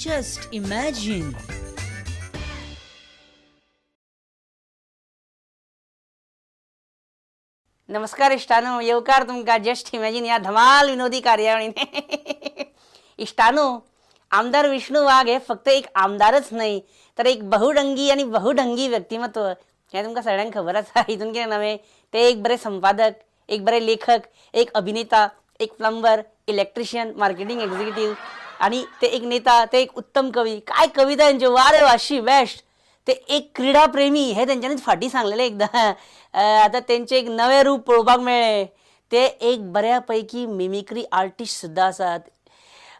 Just imagine. नमस्कार इश्टानो, येवकार तुमकां जस्ट इमॅजीन ह्या धमाल विनोदी कार्यावळीन. इश्टानो, आमदार विष्णू वाघ हे फक्त एक आमदारच न्हय तर एक बहुरंगी आनी बहुढंगी व्यक्तिमत्व हें तुमकां सगळ्यांक खबर आसा. हितून कितें नवें? ते एक बरे संपादक, एक बरे लेखक, एक अभिनेता, एक प्लंबर, इलेक्ट्रिशियन, मार्केटिंग एक्झिक्युटीव आनी ते एक नेता, ते एक उत्तम कवी. काय कविता तेंच्यो, वा रे वा, बेस्ट. ते एक क्रीडा प्रेमी हे तेंच्यांनीच फाटीं सांगलेलें एकदां. आतां तेंचें एक नवें रूप पळोवपाक मेळ्ळें. ते एक बऱ्या पैकी मिमिक्री आर्टिस्ट सुद्दां आसात.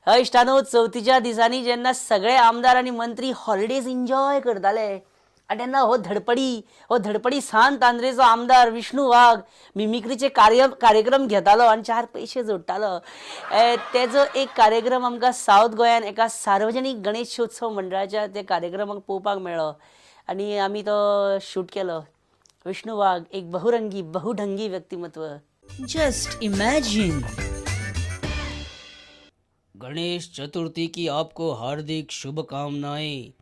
हय इश्टानो, चवथीच्या दिसांनी जेन्ना सगळे आमदार आनी मंत्री हॉलिडेज एन्जॉय करताले आनी तेन्ना हो धडपडी सांत आंद्रेचो आमदार विष्णू वाघ मिमिक्रीचे कार्यक्रम घेतालो आनी चार पयशे जोडटालो. तेजो एक कार्यक्रम आमकां सावथ गोंयान एका सार्वजनीक गणेशोत्सव मंडळाच्या त्या कार्यक्रमाक पळोवपाक मेळ्ळो आनी आमी तो शूट केलो. विष्णू वाघ, एक बहुरंगी बहुढंगी व्यक्तिमत्व. Just imagine. Ganesh Chaturthi की आपको हार्दिक शुभकामनाएं।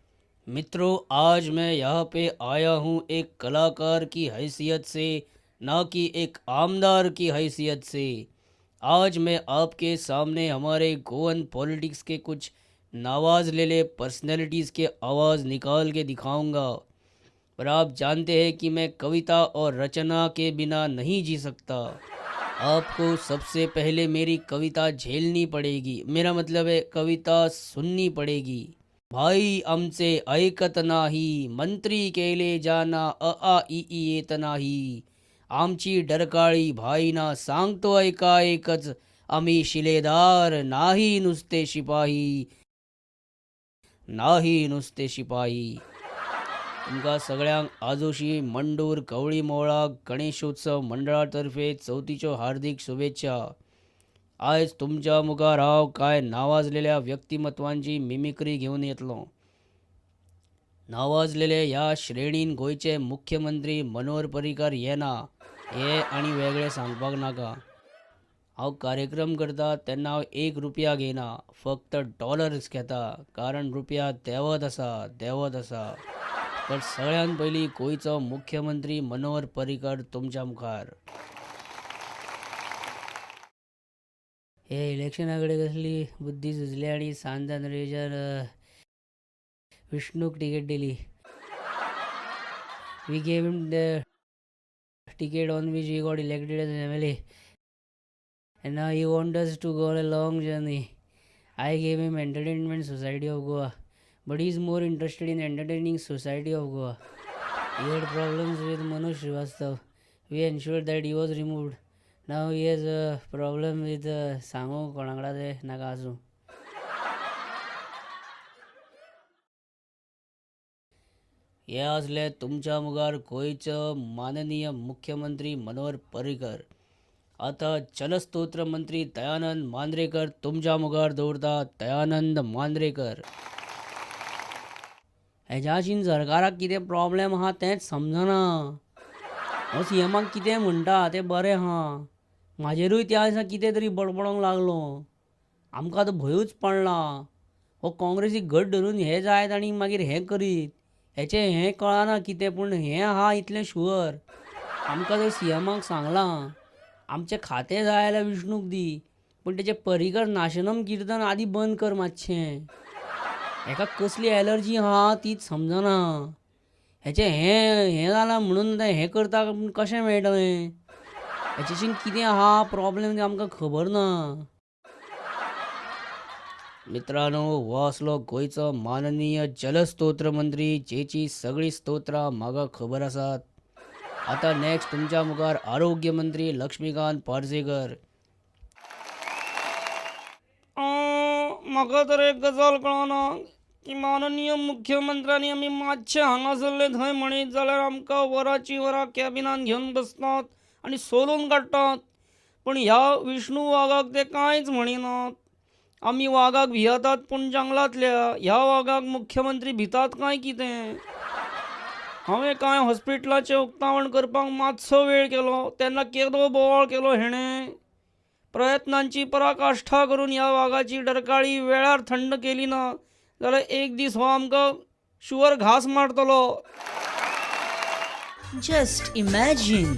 मित्रों, आज मैं यहाँ पे आया हूँ एक कलाकार की हैसियत से, ना कि एक आमदार की हैसियत से। आज मैं आपके सामने हमारे गोवन पॉलिटिक्स के कुछ नावाजलेले पर्सनैलिटीज़ के आवाज़ निकाल के दिखाऊंगा। पर आप जानते हैं कि मैं कविता और रचना के बिना नहीं जी सकता। आपको सबसे पहले मेरी कविता झेलनी पड़ेगी, मेरा मतलब है कविता सुननी पड़ेगी। भाई आमचे ऐकत नाही, मंत्री केले ज्यांना अ आ इ ई येत नाही। आमची डरकाळी भाईना सांगतो ऐका एकच, आम्ही शिलेदार नाही नुसते शिपाही, नाही नुसते शिपाही। तुमकां सगळ्यांक आजोशी मंडूर कवळी मोळा गणेशोत्सव मंडळा तर्फे चवथीच्यो हार्दिक शुभेच्छा। आयज तुमच्या मुखार हांव कांय नावाजलेल्या व्यक्तिमत्वांची मिमिक्री घेवन येतलो। नावाजलेले ह्या श्रेणीन गोंयचे मुख्यमंत्री मनोहर पर्रीकार येना हे आनी वेगळें सांगपाक नाका। हांव कार्यक्रम करता तेन्ना हांव एक रुपया घेयना, फक्त डॉलर्स घेता, कारण रुपया देंवत आसा, देंवत आसा। तर सगळ्यान पयलीं गोंयचो मुख्यमंत्री मनोहर पर्रीकार तुमच्या मुखार। हे इलेक्शना कडेन कसली बुद्धी सुचली आनी सांत आंद्रेच्यान विष्णूक टिकेट दिली. We gave him the ticket on which he got elected as an MLA. And now he wants us to go on a long journey. I gave him Entertainment Society of Goa, but he is more interested in entertaining Society of Goa. He had problems with Manoj Srivastav. We ensured that he was removed. Now he has a problem with सांगू कोणा कडेन तें नाका, आसूं. हे आसले तुमच्या मुखार गोंयचो माननीय मुख्यमंत्री मनोहर पर्रीकर. आतां जलस्तोत्र मंत्री दयानंद मांद्रेकर तुमच्या मुखार दवरता. दयानंद मांद्रेकर. हेज्याशीन सरकाराक कितें प्रॉब्लेम आहा तेंच समजना. हो सीएमाक कितें म्हणटा तें बरें आहा, म्हाजेरूय त्या दिसा कितें तरी बडबडोंक लागलो. आमकां आतां भंयूच पडला. हो काँग्रेसीक घट धरून हे जायत आनी मागीर हें करीत, हेचें हें कळना कितें, पूण हें आहा इतलें शुअर, आमकां जर सीएमाक सांगलां आमचें खातें जाय जाल्यार विष्णूक दी, पूण तेचें पर्रीकर नाशनम किर्तन आदी बंद कर मातशें. हेका कसली एलर्जी आहा तीच समजना. हेचें हें हें जालां म्हणून तें हें करता, पूण कशें मेळटलें? हेचेशीन कितें आहा प्रॉब्लेम तें आमकां खबर ना. मित्रांनो, हो आसलो गोंयचो माननीय जलस्तोत्र मंत्री, जेची सगळीं स्तोत्रां म्हाका खबर आसात. आतां नेक्स्ट तुमच्या मुखार आरोग्य मंत्री लक्ष्मीकांत पार्सेकर. म्हाका तर एक गजाल कळना की माननीय मुख्यमंत्र्यांनी आमी मातशें हांगासरले थंय म्हणीत जाल्यार आमकां वरांची वरां कॅबिनान घेवन बसतात आनी सोलून काडटात, पूण ह्या विष्णू वाघाक ते कांयच म्हणिनात. आमी वागाक भियेतात, पूण जंगलांतल्या ह्या वागाक मुख्यमंत्री भितात काय कितें? हांवें कांय हॉस्पिटलाचें उक्तावण करपाक मातसो वेळ केलो तेन्ना केदो बोवाळ केलो हेणें. प्रयत्नांची पराकाष्ठा करून ह्या वागाची डरकाळी वेळार थंड केली ना जाल्यार एक दीस हो आमकां शुअर घास मारतलो. Just imagine.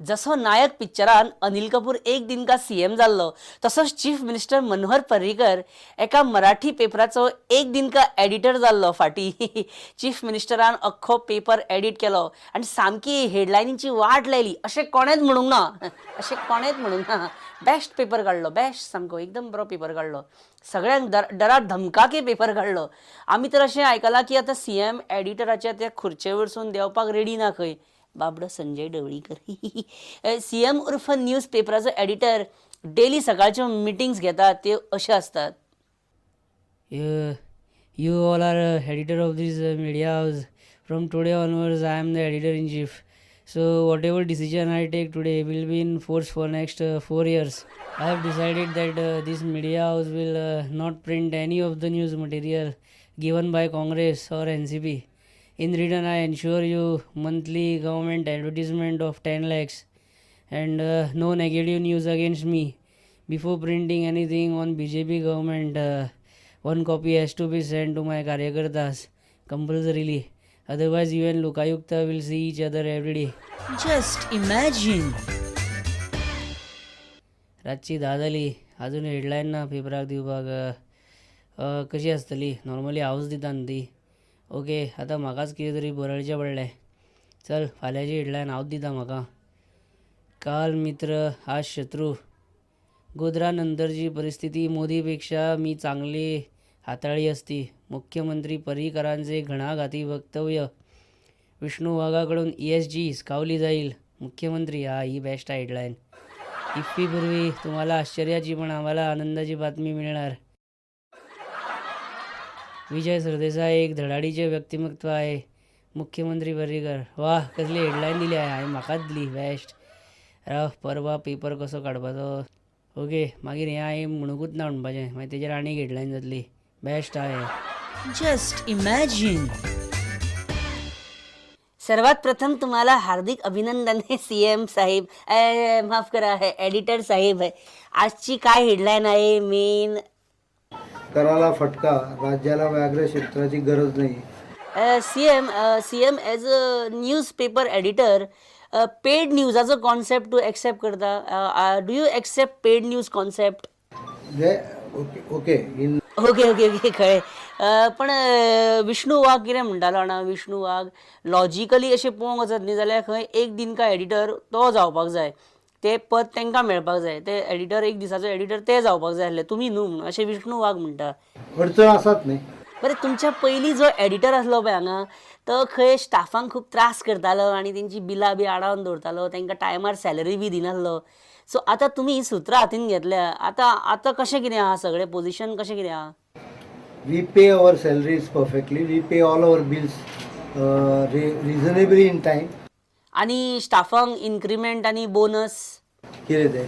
जसो नायक पिक्चरान अनिल कपूर एक दिन का सीएम जाल्लो, तसोच चीफ मिनिस्टर मनोहर पर्रीकर एका मराठी पेपराचो एक दिन का एडिटर जाल्लो फाटीं. चीफ मिनिस्टरान अख्खो पेपर एडिट केलो आनी सामकी हेडलायनीची वाट लायली अशें कोणेंच म्हणूंक ना, अशें कोणेंच म्हणूंक ना. बेस्ट पेपर काडलो, बेस्ट, सामको एकदम बरो पेपर काडलो. सगळ्यांक डरा धमकाके पेपर काडलो. आमी तर अशें आयकलां की आतां सीएम एडिटराच्या त्या खुर्चे वरसून देंवपाक रेडी ना खंय. बाबडो संजय ढवळीकर. सीएम उर्फ न्यूज पेपराचो एडिटर डेली सकाळच्यो मिटिंग्स घेतात त्यो अश्यो आसतात. You all are editor of this media house. From today onwards I am the editor in chief. So whatever decision I take today will be in force for next 4 years. I have decided that this media house will not print any of the news material given by Congress or NCP. In return, I ensure you monthly government advertisement of 10 lakhs and no negative news against me. Before printing anything on BJP government, one copy has to be sent to my karyakartas compulsorily. Otherwise, you and Lokayukta will see each other every day. Just imagine. रातची 10 जाली, अजून headline ना पेपराक दिवपाक. कशी आसतली? Normally हांवूच दिता न्हू ती. ओके, आतां म्हाकाच कितें तरी बरयचें पडलें. चल, फाल्यांची हेडलायन हांवूच दिता म्हाका. काल मित्र, आज शत्रू. गोध्रा नंतरची परिस्थिती मोदीपेक्षा मी चांगली हाताळली असती, मुख्यमंत्री पर्रीकरांचे घणाघाती वक्तव्य. विष्णू वाघाकडून ESG हिसकावली जाईल, मुख्यमंत्री. हा, ही बेस्ट हेडलाईन. इफ्फीपूर्वी तुम्हाला आश्चर्याची पण आम्हाला आनंदाची बातमी मिळणार. विजय सरदेसाई एक धडाडीचे व्यक्तिमत्व आहे, मुख्यमंत्री पर्रीकर. वा, कसली हेडलायन दिली आहे. हांवें म्हाकाच दिली. बेस्ट. राव, परवा पेपर कसो काडपाचो. ओके, मागीर हें हांवें म्हणुकूच ना म्हणपाचें, मागीर तेजेर आनीक हेडलायन जातली. बेस्ट आहा हें. Just imagine. सर्वात प्रथम तुम्हाला हार्दिक अभिनंदन सीएम साहेब, माफ करा, एडिटर साहेब. आजची काय हेडलाईन आहे मेन? कराला फटका, राज्याला व्याघ्र क्षेत्राची गरज नाही. CM, as a newspaper editor, paid न्यूजाचो कॉन्सेप्ट तूं एक्सेप्ट करता? Do you accept paid news concept? म्हणजे okay okay in okay okay okay कळ्ळें. पण विष्णू वाघ कितें म्हणटालो जाणा? विष्णू वाघ लॉजिकली अशें पळोवंक वचत न्ही जाल्यार खंय एक दिन का एडिटर तो जावपाक जाय, तें पद तांकां मेळपाक जाय, ते एडिटर, एक दिसाचो एडिटर ते जावपाक जाय आसले, तुमी न्हू म्हणून, अशें विष्णू वाघ म्हणटा. अडचण आसात न्ही. बरें, तुमच्या पयलीं जो एडिटर आसलो पळय हांगा, तो खंय स्टाफांक खूब त्रास करतालो आनी तेंची बिलां बी आडावन दवरतालो, तांकां टायमार सॅलरी बी दिनासलो. सो आतां तुमी ही सुत्रां हातीन घेतल्या, आतां आतां कशें कितें आहा सगळें पोझिशन, कशें कितें आहा? We pay our salaries perfectly. We pay all our bills reasonably in time. आनी स्टाफांक इन्क्रिमेंट आनी बोनस? कितें तें?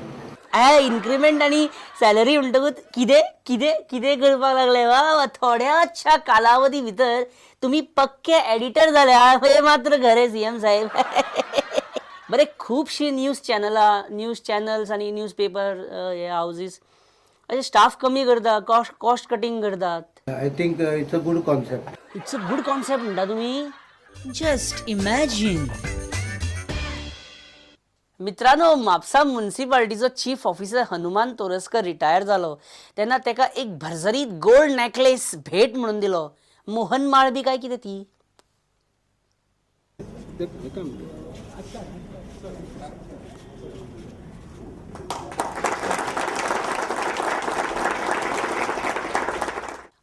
ए, इन्क्रिमेंट आनी सॅलरी म्हणटकूच कितें कितें कितें करपाक लागले. वा वा, थोड्याचशा कालावधी भितर तुमी पक्के एडिटर जाल्या हे मात्र खरें सीएम साहेब. बरें, खुबशीं न्यूज चॅनलां, न्यूज चॅनल्स आनी न्यूज पेपर हे हावजीस अशे स्टाफ कमी करता, कॉस्ट कटींग करतात. I think it's a good concept. It's a good concept म्हणटा तुमी? Just imagine. मित्रांनो, म्हापसा मुन्सिपाल्टीचो chief officer Hanuman Toraskar retire जालो तेन्ना ताका एक भरजरीत गोल्ड नेकलेस भेट म्हणून दिलो. मोहन माळ बी काय कितें ती.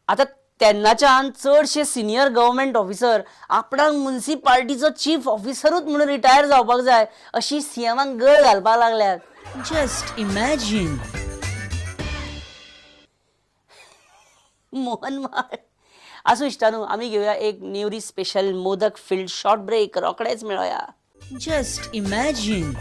आतां तेन्नाच्यान चडशे सिनियर गव्हर्मेंट ऑफिसर आपणाक मुन्सिपाल्टीचो चीफ ऑफिसरूच म्हणून रिटायर जावपाक जाय अशी सीएमाक गळ घालपाक लागल्यात. Just imagine. Mohan माळ. आसूं इश्टानू, आमी घेवया एक नेवरी special modak filled short break. रोखडेच मेळोया. Just imagine.